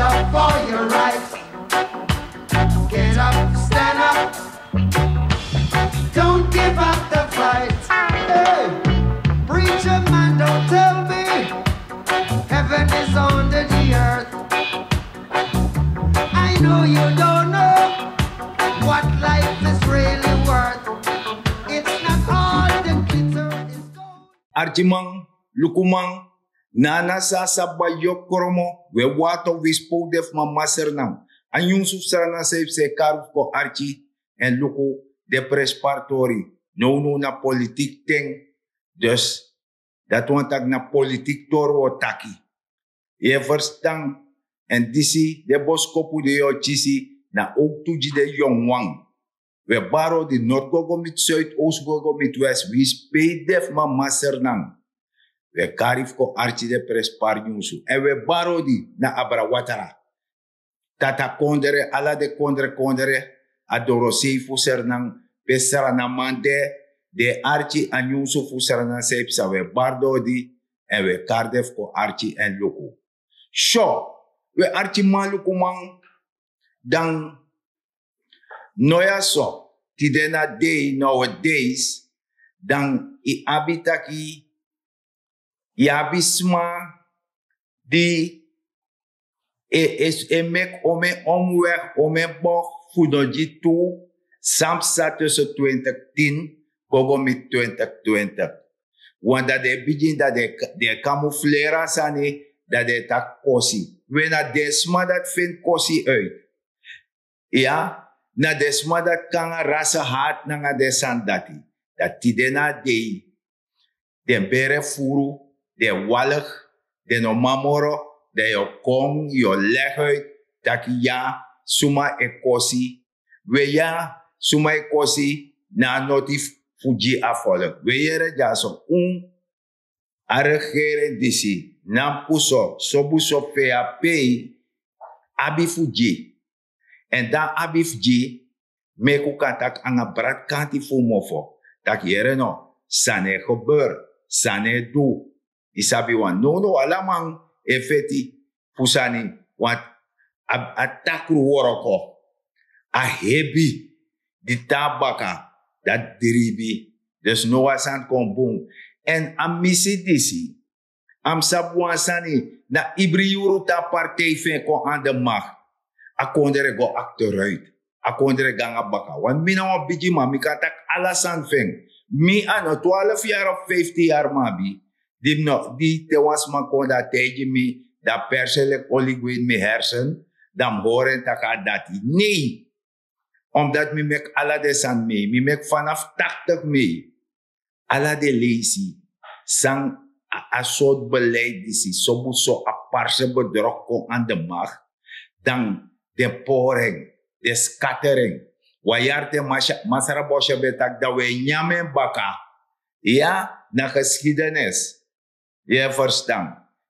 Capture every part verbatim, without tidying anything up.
Up for your right. Get up, stand up. Don't give up the fight. Hey, preacher man, don't tell me heaven is under the earth. I know you don't know what life is really worth. It's not all the glitter is gold. Arkiman, lukuman, na a na san a sabi bai yu o kromo, wi e wato wi spo un de fu mama Sranan. A nyunsu fu Sranan san yu psa e kari fu kon arki, èn luku den prenspari tori. Nownow na politiki ten. Dus dati wani taki na politiki tori wi o taki. Yu e ferstan? Èn disi den boskopu di yu o kisi na owktu gi den yongu wan. Wi e bari odi, nord go go miti suid, oost go go miti west, winsi pe yu de fu mama Sranan. Wi e kari fu kon arki den prenspari nyunsu. Èn wi e bari odi na abra watra, tata kondre, ala den kondre kondre, a dorosei fu Sranan, pe Sranaman de, den e arki a nyunsu fu Sranan san yu psa. Wi e bari odi, èn wi e kari den fu kon arki èn luku. So, wi e arkiman, lukuman, dan no ya so, tide na dei, nowadays, dan yu abi taki, yu abi sma di e, e, e meki omeni omweg, omeni bocht fu no gi tu san psa tussen twintig tien go go miti twintig twintig. Want dan den e bigin, dan den e, den e camoufleren a sani, dan den e taki kosi. We, na den sma dati feni kosi uit. Ya, na den sma dati kon anga rase hati nanga den sani dati. Dan tide na a dei, den bere furu, den waligi, den no man moro, dan yu o kon, yu o legi uit taki ya, suma e kosi. We, ya, suma e kosi, na a noti fu gi a volk. We, yere dyaso, un a regering disi, Nampuso, Sobuso, Feya, pe yu abi fu gi. Èn dan abi fu gi, meki un kan taki anga brati kanti fu un mofo, taki yere no, san e gebeur, san e du. Yu sabi, wan nownow ala man e feti fu sani, want a, a takru wroko, a hebi, di tan na baka, dati dribi. Dus no wan sani kon bun. Èn a misi disi, a mus sabi wan sani, na ibri yuru te a partij fu en kon aan de macht, a kondre go achteruit. A kondre go nanga baka. Want mi na wan bigiman, mi kan taki ala sani fu en. Mi a no twaalf yari of vijftien yari man abi, di mi no, di te wan sma kon dan a taigi mi, dan a perse leki oli gwe ini mi hersen, dan mi hori en taki a dati. Nei. Omdat mi meki ala den sani mee, mi meki vanaf tachtig mee. Ala den leisi san a, a sortu beleid disi, Sobuso, a parse bedrog kon aan de macht, dan den pori en, den skateri en. Wan yari te Masra, Masra Bosje ben taki dan wi e nyan en baka. Ya, na geschiedenis. Yu e ferstan?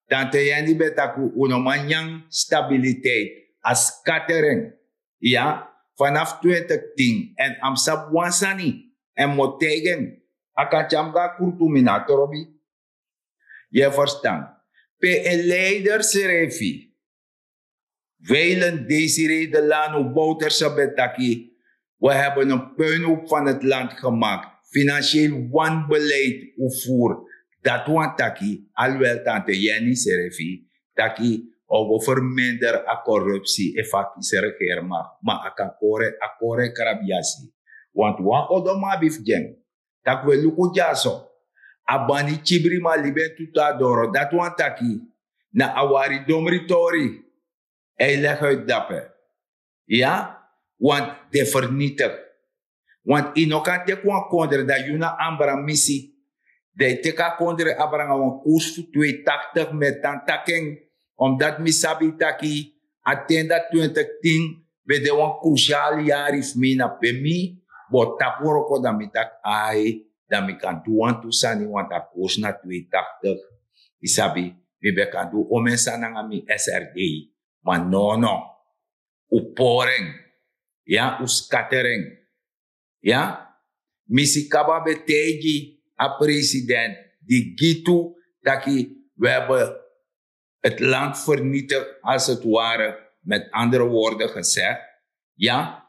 Tante Yeni ben taki un no man nyan stabiliteit, a skateri en. Ya, vanaf twintig tien, èn a mus sabi wan sani, èn mi o taigi en, a kan tyari mi go na krutu, mi no abi trobi. Yu e ferstan? Pe en leider srefi, wijlen Desiree Delano Bouterse ben taki, we hebben een puinhoop van het land gemaakt. Financieel wanbeleid un voer. Dati wani taki, alwel tante Yeni srefi taki a o go ferminder a korupsi efu a kisi regeringmacht, ma a kan kori, a kori krabiasi. Want wan odoman abi fu gi en. Taki we luku dyaso. A bani kibri man libi en tutu a doro. Dati wani taki, na a wari domri tori. Hij legi uit dape. Ya, want den vernietig. Want yu no kan teki wan kondre dan yu na ambra misi. Dan yu teki a kondre abra nanga wan koers fu twee tachtig, mi e tan taki en. Omdat mi sabi taki a ten dati twintig tien ben de wan crucial yari fu mi, na pe mi bo tapu wroko, dan mi taki ai, dan mi kan du wantu sani, want a koers na twee tachtig. Yu sabi, mi ben kan du omeni sani nanga mi S R D. Ma nono, un pori en. Ya, un skateri en. Ya, mi si kaba ben taigi a president di gi tu taki we hebben het land vernietigt als het ware. Met andere woorden gezegd, ya,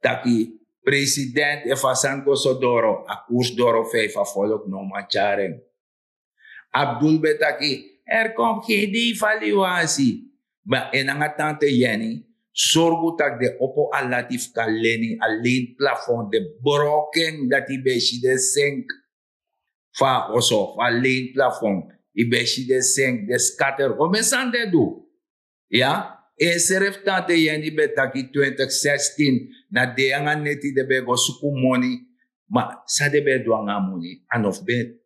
taki president efu a sani go so doro, a koers doro fu en, efu a volk no man tyari en. Abdul ben taki, er komt geen devaluatie. Ma en nanga tante Jenny sorgu taki den opo a lati fu kan leni, a leni plafond, den broko en, dati ben si den sink. Fa oso fu a leni plafond, i ben si den sink, den skater, o men sani den du. Ya, en srefi tante Jenny ben taki twintig sestin na den nanga neti den ben go suku moni. Ma san den ben du nanga a moni? A no fu ben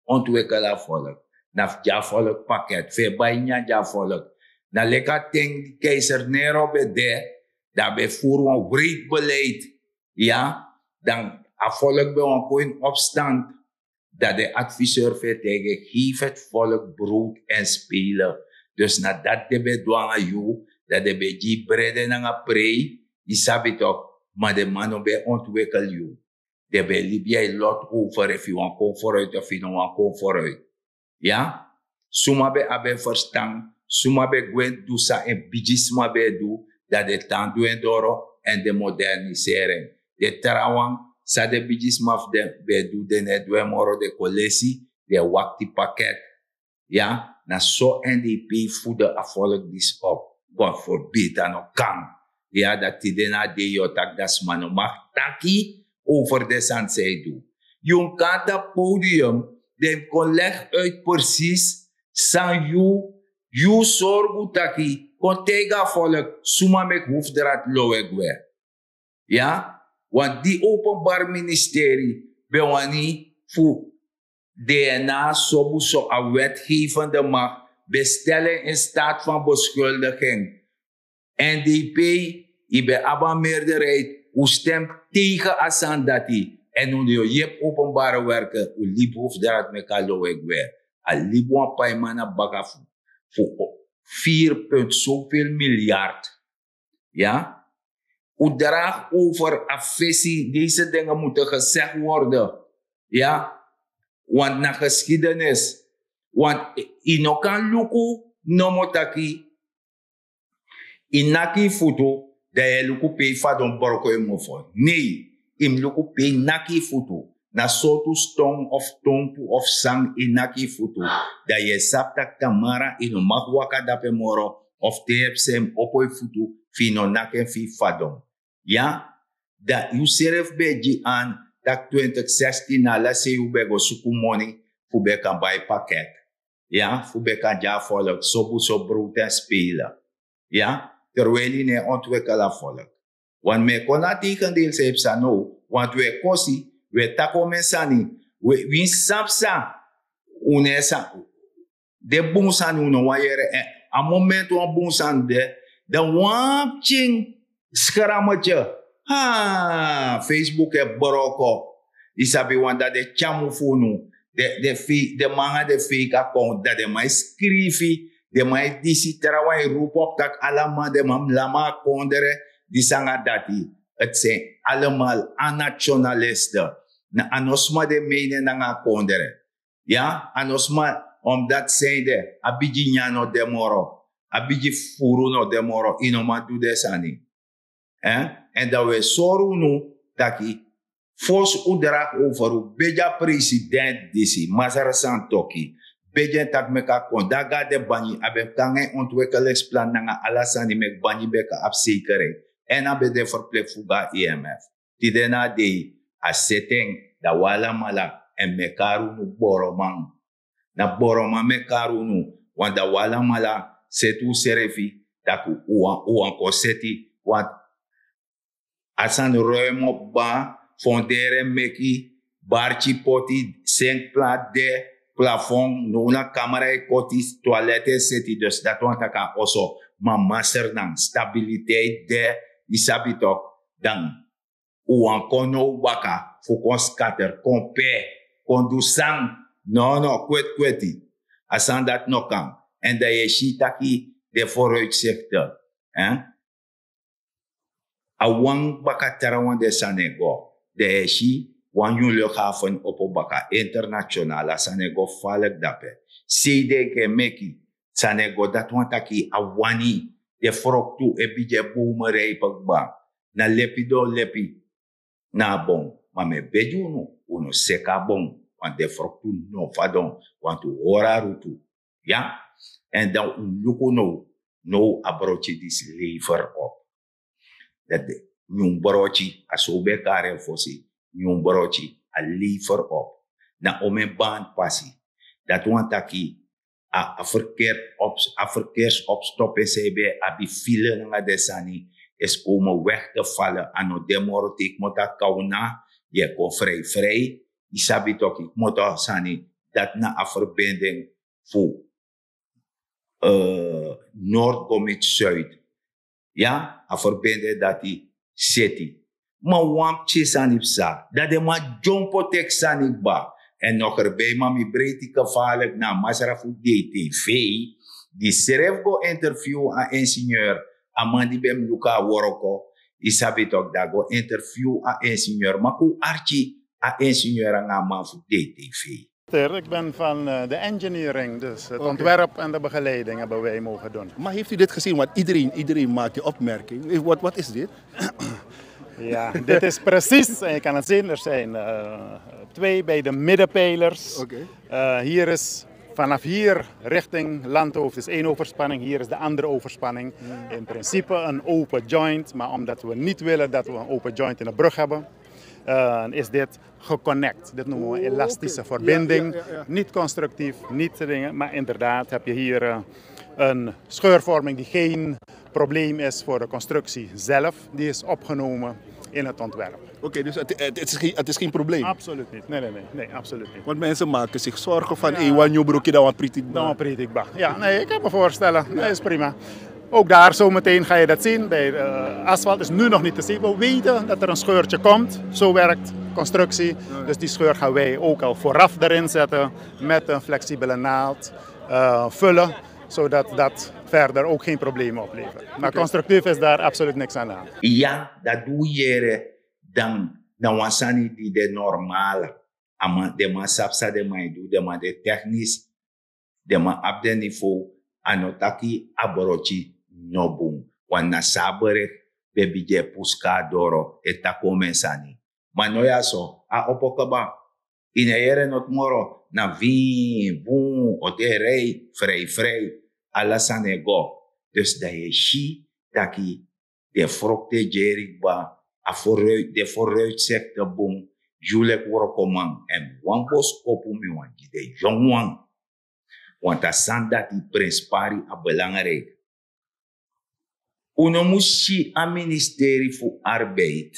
ontwikkel a volk, na fu gi a volk paket, fu e bai nyan gi a volk. Na leki a ten di keiser Nero ben de, dan a ben furu wan wreed beleid. Ya, dan a volk ben wani kon ini opstand. Dan den adviseur fu en taigi en: geef het volk brood en spelen. Dus na dati den ben du nanga yu, dan den ben gi yu brede nanga prei, yu sabi tok. Ma den man no ben ontwikkel yu. Den ben libi yu a yu lot over, efu yu wani kon foruit efu yu no wani kon foruit. Ya, suma ben abi en ferstan, suma ben gwe du san en bigisma ben e du, dan den tan du en doro, èn den moderniseri en. Den trawan, san den bigisma fu den ben e du, den no e du en moro, den kon lesi, den e wakti paket. Ya, na so en den e pei fudu a volk disi op. God forbid, a no kan. Ya, dati tide na a dei yu o taki dati sma no mag taki over den sani san e du. Yu mus kon na a podium, den mus kon legi uit presis san yu, yu sorgu taki, kon taigi a volk suma meki hofdraad lowe gwe. Ya, want di openbaar ministerie ben wani fu DNA, sobu so a wetgevende mag ben stel en in staat van beschuldiging. N D P, yu ben abi a meerderheid, un stem tegen a sani dati. Èn un no yepi openbare werken, un libi hofdraad meki a lowe gwe. A libi wan paiman na baka fu, fu vier punt zoveel miljard. Ya, un draag over a fesi, deze dingen moeten gezegd worden. Ya, want na geschiedenis, want yu no kan luku nomo taki yu naki yu futu, dan yu e luku pe yu fadon broko yu mofo. Nei, yu mus luku pe yu naki yu futu. Na sortu ston of tonpu of san yu naki yu futu, dan yu e sabi tak' tamara yu no mag waka dape moro, of te yu e psa yu mus opo yu futu, fu yu no naki en fu yu fadon. Ya, dan yu srefi ben e gi an tak' twintig sestin na ala sei un ben go suku moni fu ben kan bai paket. Ya, fu ben kan gi a volk sobu so brood en spelen. Ya, terwijl yu no e ontwikkel a volk. Want mi e kon na a tegendeel san yu psa now, want un e kosi, un e taki omen sani, un e, winsi san psa, un no e sa, den bun sani un no wani yere. Èn a moment wan bun sani de, dan wan pikin skrametje, ha, Facebook e broko. Yu sabi wan dati den tyamu fu unu, den, den fi, den man nanga den fake account, dan den man e skrifi, den man e disi, trawan e rupu op tak' ala man, den man mus lama a kondre, disi nanga dati. Het zijn allemaal anationalisten. Na a no sma de meini nanga a kondre. Ya, a no sma, omdat zijn de, a bigi nyan no de moro, a bigi furu no de moro, yu no man du den sani. Èn, èn dan un e sori unu taki, fosi un draag over, un begi a president disi, Masra Santoki, begi en tak' meki a kon, dan a go na den banyi, a ben kon nanga en ontwikkelingsplan nanga ala sani, meki banyi ben kan abi zekerheid. Èn a ben de verplicht fu go na I M F. Tide na a dei, a seti en, dan un alamala, èn mi e kari unu boroman. Na boroman mi e kari unu, want dan un alamala seti unsrefi, tak' un wani, un wani kon seti, want a sani ruim op kba, fonderi en meki, barki poti, sinkplan de, plafon, now na kamra e koti, toilet e seti, dus dati wani taki a oso, ma masternan, stabiliteit de, yu sabi tok, dan un wani kon now baka fu kon skater, kon pe, kon du san? No, no, kweti kweti. A sani dati no kan. Èn dan yu e si taki den vooruitzichten, hè? A wan baka trawan den sani e go. Dan yu e si wan nyun luchthaven opo baka, international, a sani e go falek dape. Sei den enke meki, Sani e go dati wan taki a wani, den froktu e bigin e bowmu reipe kba. Na lepi den o lepi na a bon. Ma mi e begi unu, unu seki a bon. Wan den froktu no fadon, wantu hori a rutu. Ya. Èn dan un luku now, now a brotyi disi lever op. Dati nyun brotyi, a so un ben e kari en fosi, nyun brotyi, a lever op. Na omen band pasi. Dati wani taki a a verkeersopstop en san yu ben abi file nanga den sani, esi komen weg te fale. A no de moro te yu kmoto a kauna, yu e kon frei frei. Yu sabi toki kmoto sani. Dati na a verbinding fu nord go miti zuid. Ya, a verbinding dati seti. Ma wan pikin sani psa, dan den man dyompo teki sani kba. Èn no gerbei, ma mi breiti kefalik na a masra fu dtv. Di srefi go interview a ingenieur. A man di ben mus luku a woroko. Yu sabi toki, dan go interview a ingenieur, ma kon arki a ingenieur nanga a man fu dtv. Directeur, ik ben van eh, de engineering, dus het ontwerp en de begeleiding hebben wij mogen doen. Maar heeft u dit gezien? Want iedereen, iedereen maakt die opmerking. Eh, Wat, wat is dit? Ja, dit is precies, en je kan het zien, er zijn eh, twee bij de middenpijlers. Oké. Eh, hier is vanaf hier richting Landhoofd is één overspanning, hier is de andere overspanning. In principe een open joint, maar omdat we niet willen dat we een open joint in de brug hebben, eh, is dit geconnect. Dit noemen we een elastische verbinding. Niet constructief, niet te dingen. Maar inderdaad heb je hier eh, een scheurvorming die geen probleem is voor de constructie zelf. Die is opgenomen in het ontwerp. Oké, dus het, het, het is geen, het is geen probleem? Absoluut niet. Nee, nee, nee, nee, absoluut niet. Want mensen maken zich zorgen van, hey, wan nyubruki dan wan pritik. Dan wan pritik ba. Ja, nee, ik heb me voorstellen. Nee, is prima. Ook daar zometeen ga je dat zien. Bij eh, asfalt is nu nog niet te zien. We weten dat er een scheurtje komt. Zo werkt constructie. Dus die scheur gaan wij ook al vooraf erin zetten. Met een flexibele naald eh, vullen. Zodat dat verder ook geen problemen oplevert. Maar constructief is daar absoluut niks aan de hand. Ya, dat doe yere dan na wan sani di de normal. A man, den man sabi san den man e du, den man de technisch, den man abi den niveau. A no taki a brotyi no bun. Wan na san a bericht ben bigin e pusu kon na doro, e taki omen sani. Ma no ya so, a opo kaba. Yu no e yere noti moro, na vin, bun, o de rei, frei frei. Ala sani e go. Dus dan yu e si taki den froktu e geri kba, a vooruit, den vooruitzichten bun. Yu leki wrokoman, èn wan boskopu mi wani gi den yongu wan. Want a sani dati prenspari a belangrijk. Un no mus si a ministeri fu arbeid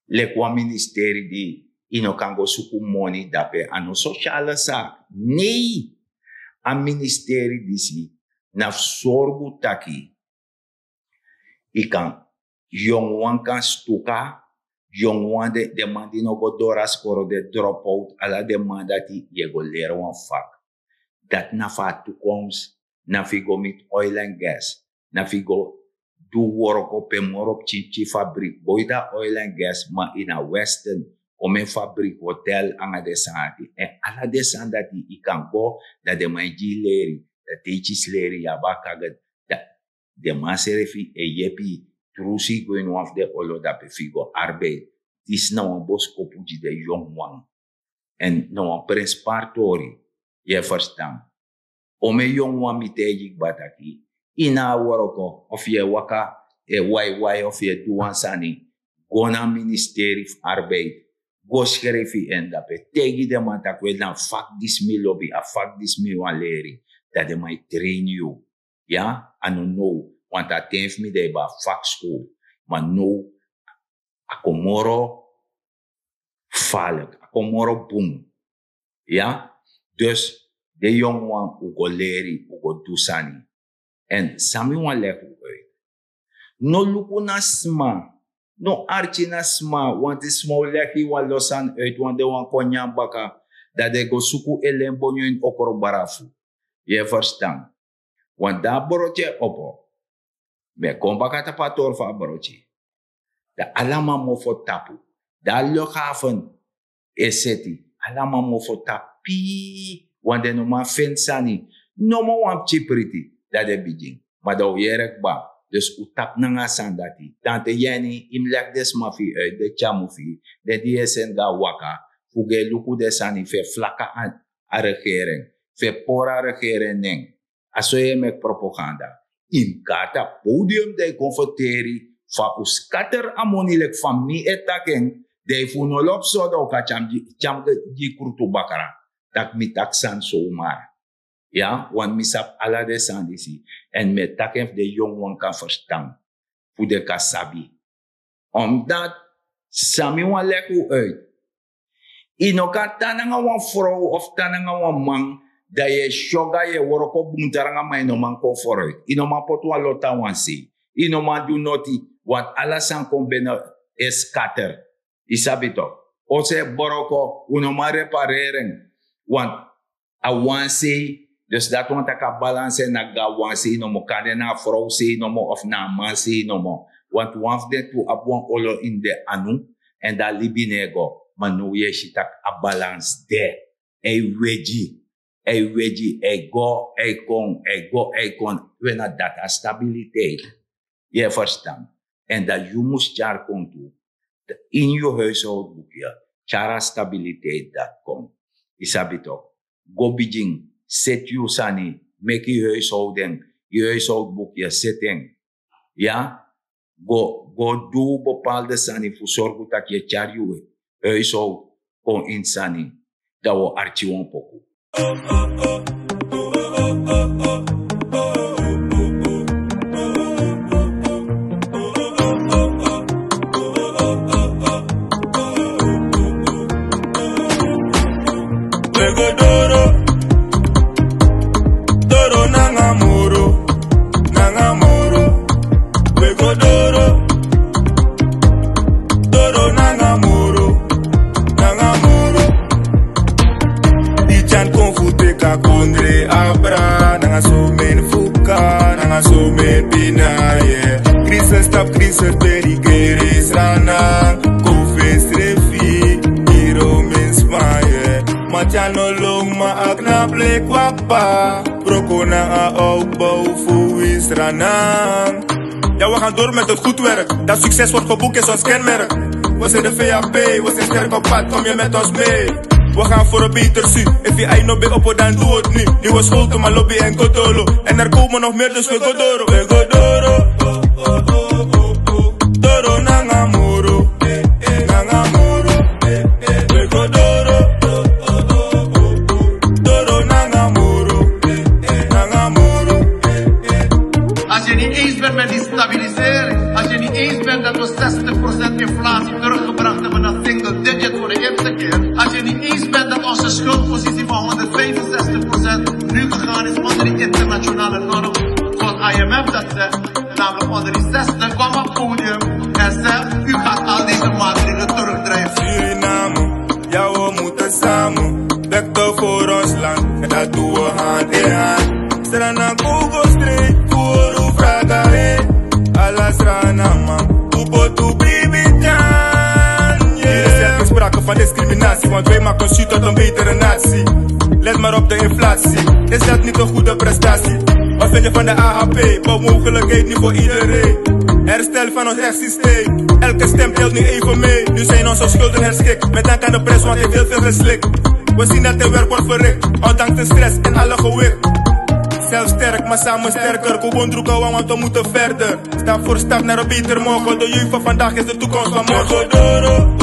leki wan ministeri di yu no kan go suku moni dape. A no sosiale saki. Nei, a ministeri disi na fu sorgu taki yu kan, yonguwan kan stuka. Yonguwan, den man di no go doro a skoro, den drop out, ala den man dati yu e go leri wan vak. Dati na fu a tukomst. Na fu yu go miti oil and gas, na fu yu go du worko pe moro pikinpikin fabrik boiti a oil and gas. Ma ini a westen, omen fabrik, hotel nanga den sani dati. Èn ala den sani dati yu kan go, dan den man e gi yu leri. Dan te yu kisi leri, yu abi a kaget, dan den man srefi e yepi yu. Trusu yu go ini wan fu den olo dape fu yu go arbeid. Disi na wan boskopu gi den yonguwan. Èn na wan prenspari tori. Yu e ferstan? Omen yonguwan mi taigi kba taki, yu na a worko, of yu e waka e waiwai of yu e du wan sani, go na a ministeri fu arbeid, go skrefi en dape, taigi den man taki, we, na a vak disi mi lobi, a vak disi mi wani leri. Dan den man e train yu. Ya, a no now, want a ten fu mi dan yu ben abi vakskol. Ma now a kon moro gevaarlijk, a kon moro bun. Ya, dus den yonguwan, un go leri, un go du sani. Èn san mi wani legi un uit, no luku na sma, no arki na sma. Want sma o legi yu wan lo sani uit, want den wani kon nyan baka, dan den go suku elen bonyo ini okrobrafu. Yu e ferstan? Want dan a brotyi e opo. Mi e kon baka tapu a tori fu a brotyi. Dan ala man mofo tapu. Dan a luchthaven e seti. Ala man mofo tapu pii. Want den no man feni sani. Nomo wan pikin priti, dan den bigin. Ma dan un yere kba. Dus un taki nanga a sani dati. Tante Yeni, yu mus leki den sma fu yu uit, den tyamu fu yu, den di yu e seni go na waka, fu go e luku den sani fu e flaka a regering, fu e pori a regering nen. A so yu e meki propaganda. Yu mus go na podium dan yu kon ferteri fa un skatter a moni leki fa mi e taki en. Dan efu un no lobi so, dan un kan tyari mi gi krutu bakra, tak' mi taki sani somar. Ya, want mi sabi ala den sani disi. Èn mi e taki en fu den yongu wan kan ferstan, fu den kan sabi. Omdat san mi wani leki un uit, yu no kan tan nanga wan frow of tan nanga wan man, dan yu e syoga, yu e wroko bun tranga, ma yu no man kon foruit. Yu no man poti wan loto na wan sei. Yu no man du noti. Want ala sani kon bene e skatter. Yu sabi tok, oso e broko, un no man repareri en. Want a wan sei. Dus dati wani taki a balans e no go na wan sei nomo, kande na a frow sei nomo of na a man sei nomo. Want wan fu den tu abi wan olo ini den anu, èn dan a libi no e go. Ma now yu e si tak' a balans de. A e wegi, a e wegi, a e go, a e kon, a e go, a e kon. We, na dati a stabiliteit. Yu e ferstan? Èn dan yu mus tyari kon tu, ini yu huishoudboekje, tyari a stabiliteit dati kon. Yu sabi tok, go bigin seti yu sani, meki yu huishouden, yu huishoudboekje, seti en. Ya, go, go du bepaalde sani fu sorgu tak' yu e tyari yu huishoud kon ini sani. Dan wi o arki wan poku. We go doro, doro nanga moro, nanga moro. We go doro, doro nanga moro, nanga moro. Di tyan kon fu teki a kondre abra, nanga so meni fuka, nanga so meni pina, yeah. Crisis tapu crisis, pe regering Sranan, kon fesi srefi, iro mensma, yeah. Ma tyan no lon, ma a knap leki wan p'pa. Broko na a opbouw fu wi Sranan. Ja, we gaan door met het goed werk. Dat succes wordt geboekt is ons kenmerk. We zijn de V A P, we zijn sterk op pad, kom je met ons mee? We gaan voor een beter zuid. Efi ai no ben opo, dan doe het nu. Nieuwe school, tuma lobby en go doro. En er komen nog meer, dus we go doro. We go doro. Doro nanga moro, nanga moro. We go doro, doro nanga moro, nanga moro. Als je niet eens bent met die stabilisering, als je niet eens bent dat we zestig procent inflatie teruggebracht hebben naar single digit voor de eerste keer, als je niet eens bent dat onze schuldpositie van honderdvijfenzestig procent nu gegaan is onder die internationale norm, zoals I M F dat zegt, namelijk onder die zestig komma podium, en zegt: "U gaat al deze maatregelen terugdrijven." Suriname, ja, we moeten samen vechten voor ons land. En dat doen we hand in hand. Sranan, kogo straight voor uw vragen, hè. Ala Sranan man, upo tu bribi tyan, yeah. Er is sprake van discriminatie, want wij maken Zuid tot een betere natie. Let maar op de inflatie, is dat niet een goede prestatie? Wat vind je van de A H P? Mogelijkheid niet voor iedereen. Herstel van ons rechtssysteem. Elke stem telt nu even mee. Nu zijn onze schulden herschikt. Met dank aan de prijs, want hij heeft heel veel geslikt. We zien dat er werk wordt verricht, ondanks de stress en alle gewicht. Zelf sterk, maar samen sterker. Kobondruka, want we moeten verder. Stap voor stap naar een beter morgen. De jeugd van vandaag is de toekomst van morgen. Doro,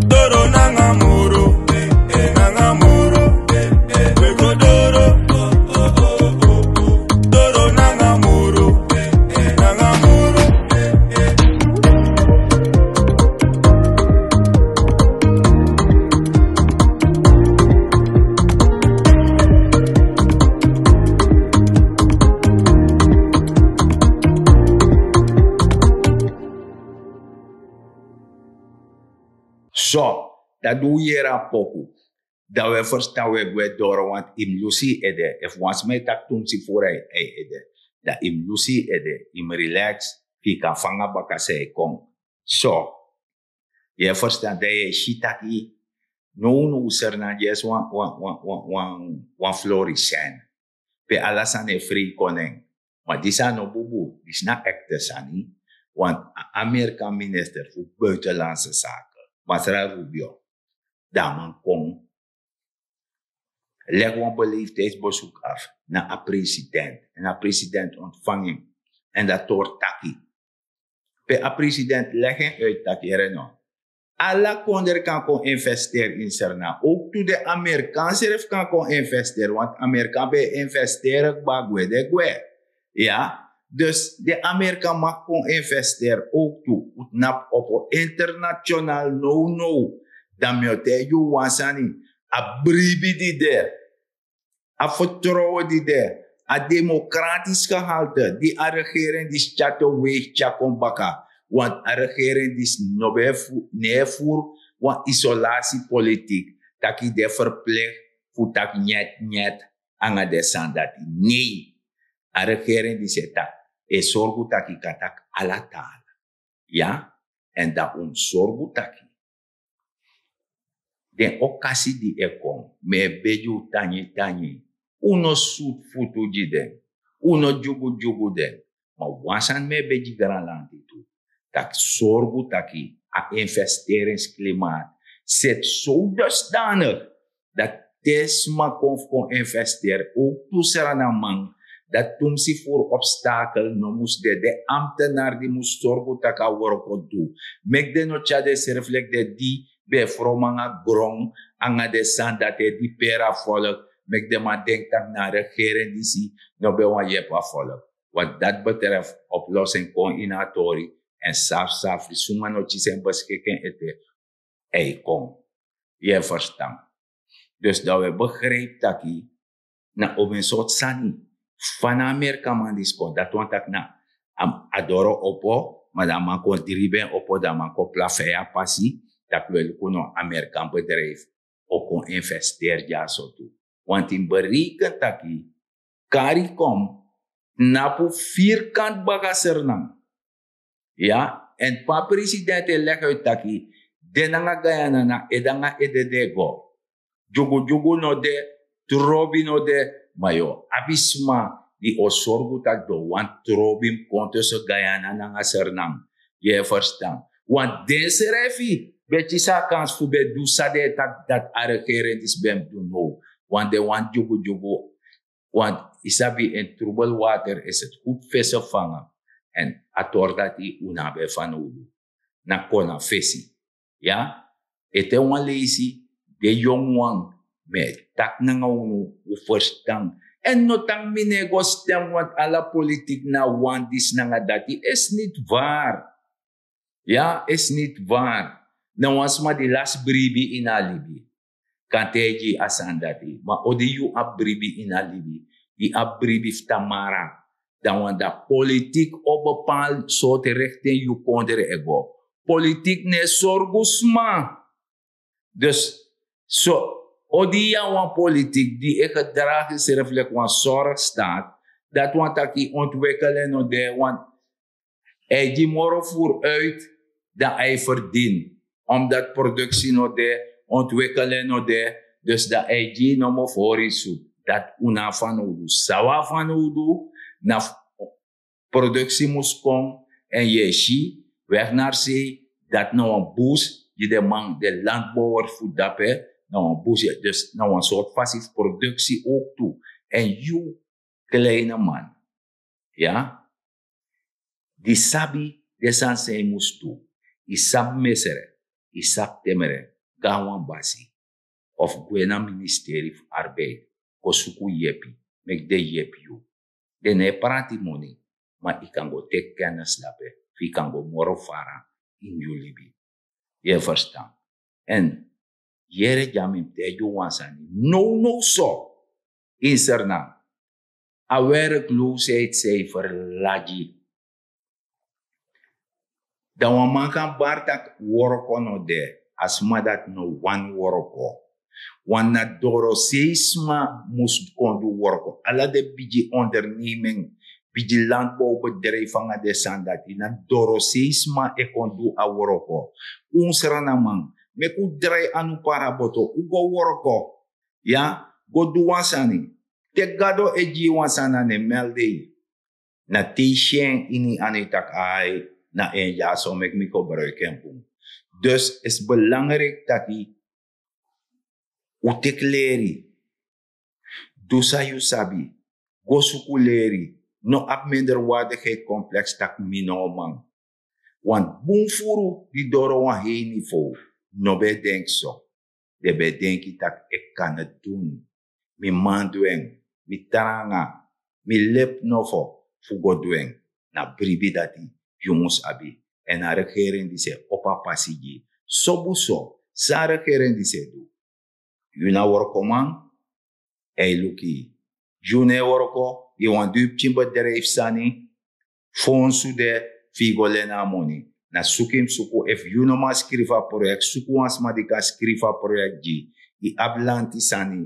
doro nanga moro, nanga moro. We go doro, doro nanga moro, nanga moro. So, dan di un yere a poku, dan un e ferstan, un e gwe doro, want yu mus lusu yu ede. Efu wan sma e taki tumsi furu a yu ede, dan yu mus lusu yu ede, yu mus relax, fu yu kan fanga baka san e kon. So, yu e ferstan, dan yu e si taki Nownow Sranan dyesi wan wan wan wan wan florisen pe ala sani e frei kon na en. Ma disi a no bubu, disi na ekte sani. Want a Amerikan minister fu buitenlandse zaken, masra Rubio, dan a man kon legi wan beleefdheidsbezoek af na a president en a president ontvang en. En dat tori taki pe a president legi en uit taki here no, ala kondre kan kon investeri in Sranan. Ook tu de Amerikan srefi kan kon investeri want Amerikan ben e investeri kba gwe de gwe. Ya, dus de Amerikan mag kon investeri ook tu. Un tnapu opo international no no. Dan mi o taigi un wan sani, a bribi di de, a vertrouwen di de, a democratisch gehalte di a regering disi tyari te weigi tyari kon baka. Want a regering disi no ben e fu- no e furu wan isolatiepolitik, taki den verplicht fu taki nyet nyet nanga den sani dati. Nei, a regering disi e taki, e sorgu taki yu kan taki ala tala. Ya, en dan un mus sorgu taki den okasi di e kon, mi e begi un tangi tangi, un no sutu futu gi den, un no dyugu dyugu den. Ma wan sani mi e begi granlanti tu, taki sorgu taki a investeringsklimaat seti so dusdanig dati te sma kon fu kon investeri ook tu Srananman, dati tumsi furu obstakel no mus de. Den ambtenaar di mus sorgu taki a wroko du, meki den no tyari densrefi leki den di ben e fromu nanga gron nanga den sani dati e diperi a volk. Meki den man denki taki na a regering disi no ben wani yepi a volk. Wat dati betreft, oplossing kon ini a tori. En safsafri suma no kisi en beskiking ete, e kon. Yu e verstan? Dus dan wi e begrijpi taki na omen sortu sani fa na Amerikaman disi kon. Dati wani taki na a doro opo, ma dan a man kon dribi en opo, dan a man kon plafei a pasi, taki wi e luku no Amerikan bedrijf o kon investeri dyaso tu. Want yu mus bereken taki Caricom tnapu vierkant baka Sranan. Ya, en pe a president e legi uit taki den nanga Guyana na ede nanga ede den e go. Dyugu dyugu no de, trobi no de. Ma yu o abi sma di o sorgu taki den o wani trobi mus kon tusu Guyana nanga Sranan. Yu e verstan? Want densrefi ben kisi a kans fu ben du san den e taki dati a regering disi ben mus du now. Want den wani dyugu dyugu. Want yu sabi, en trubel water is het goed vissen vangen. En a tori dati un no abi en fanowdu. Na kon na fesi. Ya, ete wan leisi, den yongu wan, mi e taki nanga unu, un ferstan. En no taki mi no e go stem, want ala politik na wan disi nanga dati, is niti wari. Ya, is niti wari. Na wan sma di lasi bribi ini a libi kan taigi yu a sani dati. Ma o di yu abi bribi ini a libi, yu abi bribi fu tamara, dan wan dati politik o bepaal sortu richting yu kondre e go. Politik no e sorgu sma. Dus so, o di yu abi wan politik di e gedragi srefi leki wan sorgstaat, dati wani taki ontwikkeling no de. Want a e gi moro furu uit dan a e ferdini. Omdat produksi no de, ontwikkeling no de, dus dan a e gi yu nomo fu hori yu sutu. Dati un no abi fanowdu. San un abi fanowdu na fu- produksi mus kon. En yu e si, weg nari sei, dati na wan bus gi den man, den landbouwer fu dape, na wan bus. Dus na wan sortu fasi fu produksi ook tu. En yu, kleine man, ya, di sabi den sani san yu mus du, yu sabi mesre, yu sabi temre, go na wan basi of gwe na ministeri fu arbeid, go suku yepi, meki den yepi yu. Den no e prati moni, ma yu kan go teki kennis dape fu yu kan go moro fara ini yu libi. Yu e ferstan? En yere dya, mi mus taigi yu wan sani. Nownow so, ini Sranan, a werkloosheidcijfer lagi. Dan wan man kan bari taki wroko no de, a sma dati no wani wroko. Want na dorosei sma mus kon du wroko. Ala den bigi onderneming, bigi landbouwbedrijf nanga den sani dati, na dorosei sma e kon du a wroko. Un Srananman, meki un drai anu para boto, un go worko. Ya, go du wan sani. Te gado e gi yu wan sani na nemeldei, na te yu si en ini yu anu yu taki ai, na en dyaso meki mi gebruiki en bun. Dus is belangrijk taki un teki leri. Du san yu sabi. Go suku leri. No abi minderwaardigheid kompleks taki mi no man. Want bun furu di doro wan hei nivo no ben e denki so. Den ben e denki taki e kan dun. Mi man du en. Mi tranga. Mi lepi nofo fu go du en. Na bribi dati yu mus abi. Èn a regering disi e opo a pasi gi yu. Sobu so san a regering disi e du. Yu na workoman. Èn yu luku yu, yu no e worko, yu wani du yu pikin bedrijfu sani. Fonsu de fu yu go leni a moni. Na suku yu mus suku efu yu no man skrifi a proyekti suku wan sma di kan skrifi a proyekti gi yu. Yu abi lanti sani,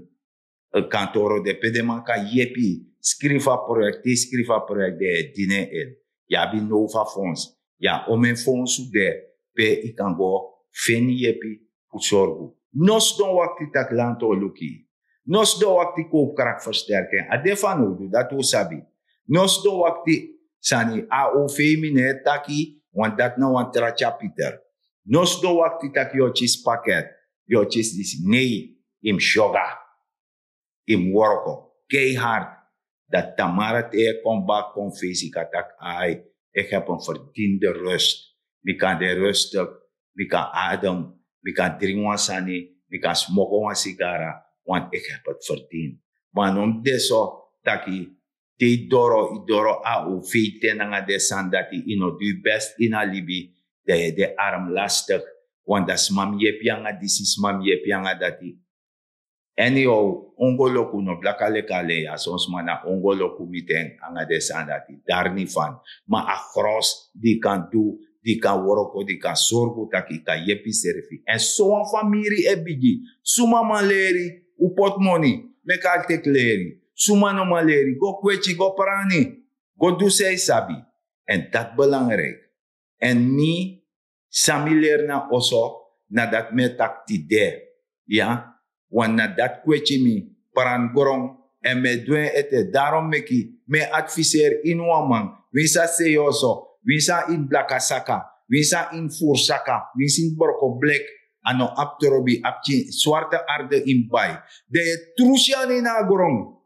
kantoro de pe den man kan yepi yu skrifi a proyekti te yu skrifi a proyekti den e dini en. Yu abi now fu a fonsu. Yu abi omen fonsu de pe yu kan go feni yepi fu sorgu. No sidon wakti tak' lanti o luku yu. No sidon wakti kowpu krakti fersterki en a de fanowdu dati un sabi. No sidon wakti sani a o fei mi no e taki. Wan dati na wan tra tyapiter. No sidon wakti tak' yu o kisi paket, yu o kisi disi nei. Yu mus yoga. Yu mus worko keihard. Dati tamara te yu e kon baki kon fesi yu kan taki ai, ik heb en verdinde rust. Mi kan de rustik. Mi kan adem. Mi kan dringi wan sani. Mi kan smoko wan sigara. Want ik heb het verdin. Ma no mus de so taki te yu doro yu doro a o fei ten nanga den sani dati yu no du yu best ini a libi. Dan yu e de arm lastik. Want dan sma mus yepi yu nanga disi sma mus yepi yu nanga dati. Anyhow, ongoloku no blaka leki alen ya son sma na ongoloku miti en nanga den sani dati dari ni fan. Ma a gros di yu kan du, di yu kan wroko di yu kan sorgu tak' yu kan yepi srefi èn sowan famiri e bigi. Suma man leri? Un poti moni meki a teki leri. Suma no man leri go kweti go prani. Go du san yu sabi. Èn dati belangriki. Èn mi san mi leri na oso na dati mi e taki tide. Ya, wan na dati kweti mi pran gron. Èn mi e du en ete daron meki mi e adviseri ini wan man winsi a sei oso, winsi a ini blaka saka, winsi a ini furu saka, winsi ini broko bleki. A no abi trobi abi kin swarte arde ini bai. Dan yu e trusi anu ini a gron.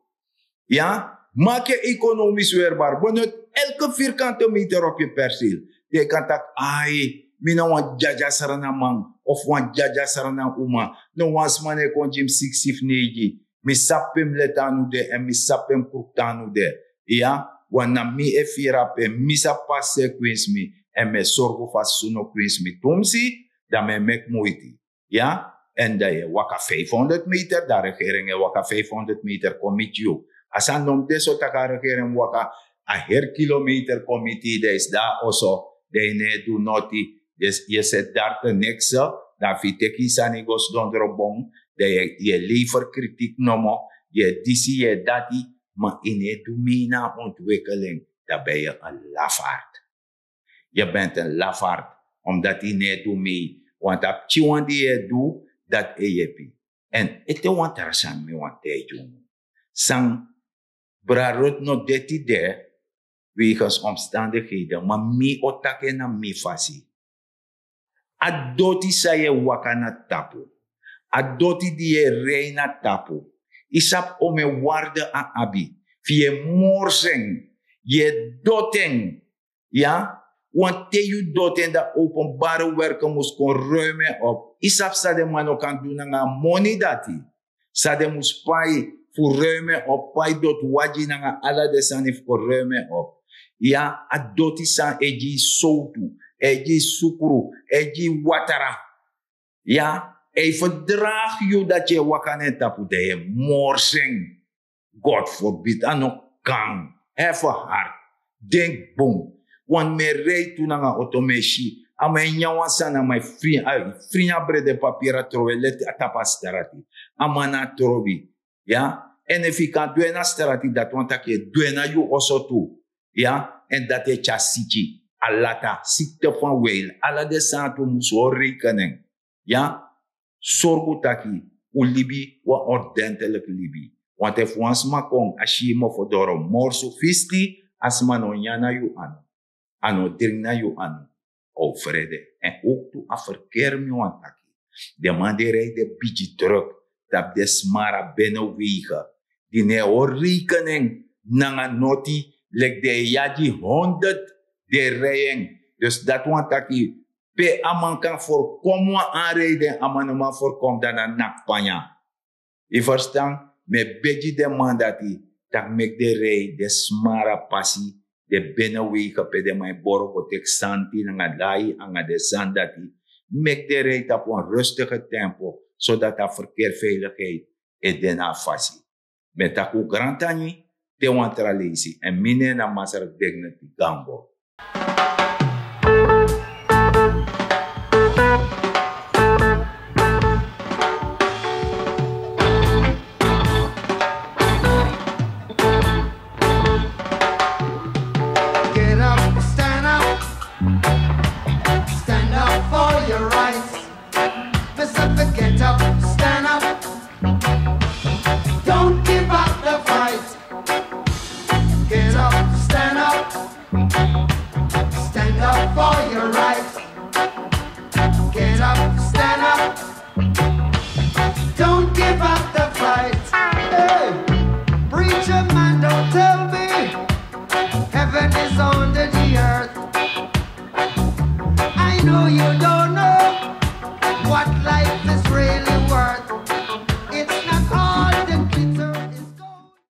Ya, maki en ekonomis werbar benut elke virkante meter op yu persil. Dan yu kan taki ai, mi na wan dyadya srana man of wan dyadya srana uma. No wan sma no e kon gi mi siksi fu neigi. Mi sabi pe mi leti anu de èn mi sabi pe mi kruktu anu de. Ya, wan na mi e firi ape mi sabi pasi san e kwinsi mi. Èn mi e sorgu fu a susu no kwinsi mi tumsi. Dan mi e meki muiti. Ya, èn dan yu e waka vijfhonderd meter dan regering e waka vijfhonderd meter kon miti yu. A sani no mus de so tak' a regering mus waka a heri kilometer kon miti yu dan yu sidon na oso. Dan yu no e du noti. Yu e seti dari te nekse. Dan fu yu teki yu sani go sidon drobon. Dan yu e lever kritik nomo. Yu e disi yu e dati. Ma yu no e du mei na a ontwikeling. Dan ben yu en lafart. Yu bent en lafart. Omdati yu no e du mei. Want a pikin wan di yu e du dati e yepi. Èn ete wan tra sani mi wani taigi unu. San brarut no de tide. Wegens omstandigheden ma mi o taki en na mi fasi. A doti san yu e waka na tapu, a doti di yu e rei na tapu, yu sabi omen warde a abi? Fu yu e morsi en. Yu e doti en. Ya, wanten yu doti en dan openbare werke mus kon ruim en op. Yu sabi san den man no kan du nanga a moni dati? San den mus pai fu ruim en op pai doti wagi nanga ala den sani fu kon ruim en op. Ya, a doti san e gi yu sowtu, e gi yu sukru, e gi yu watra. Ya, e ferdragi yu dati yu e waka na en tapu dan yu e morsi en. God forbid a no kan. Hefe hart. Denki bun. Wan mi e rei tu nanga oto mi e si a man e nyan wan sani a man e frin a brede papiri a trowe leti a tapu a strati. A man na a trobi. Ya, èn efu yu kan du en na strati dati wani tak' yu e du en na yu oso tu. Ya, èn dati e tyari siki. A lata sikte fan weil ala den sani tu mus hori reikenen. Ya, Sorgu taki un libi wan ordenteliki libi. Want efu wan sma kon a si yu mofo doro morsu fisti, a sma no nyan na yu anu, a no dringi na yu anu. O frede. En ook tu a verkeer mi wan taki. Den man di e rei den bigi druk tapu den smara benewegen, di no e hori rekening nanga noti, leki den e yagi honderd, den e rei en. Dus dati wan taki pe a man kan voorkom wan aanrijden, a man no man voorkom dan na nakpanya. Yu ferstan? Mi e begi den man dati, tak' meki den rei den smara pasi, den benewegen pe den man e boro go teki santi nanga lai nanga den sani dati. Meki den rei tapu wan rustige tempo, sodati a verkeerveiligheid e de na a fasi. Mi e taki un grantani te wan tra leisi, èn mi nen na masra Dignity Gambo. Get up, stand up, stand up for your rights. Mister, get up, stand up. Don't give up the fight. Get up, stand up. Stand up for your rights. Get up, stand up. Don't give up the fight. Hey, preacher man, don't tell me heaven is under the earth. I know you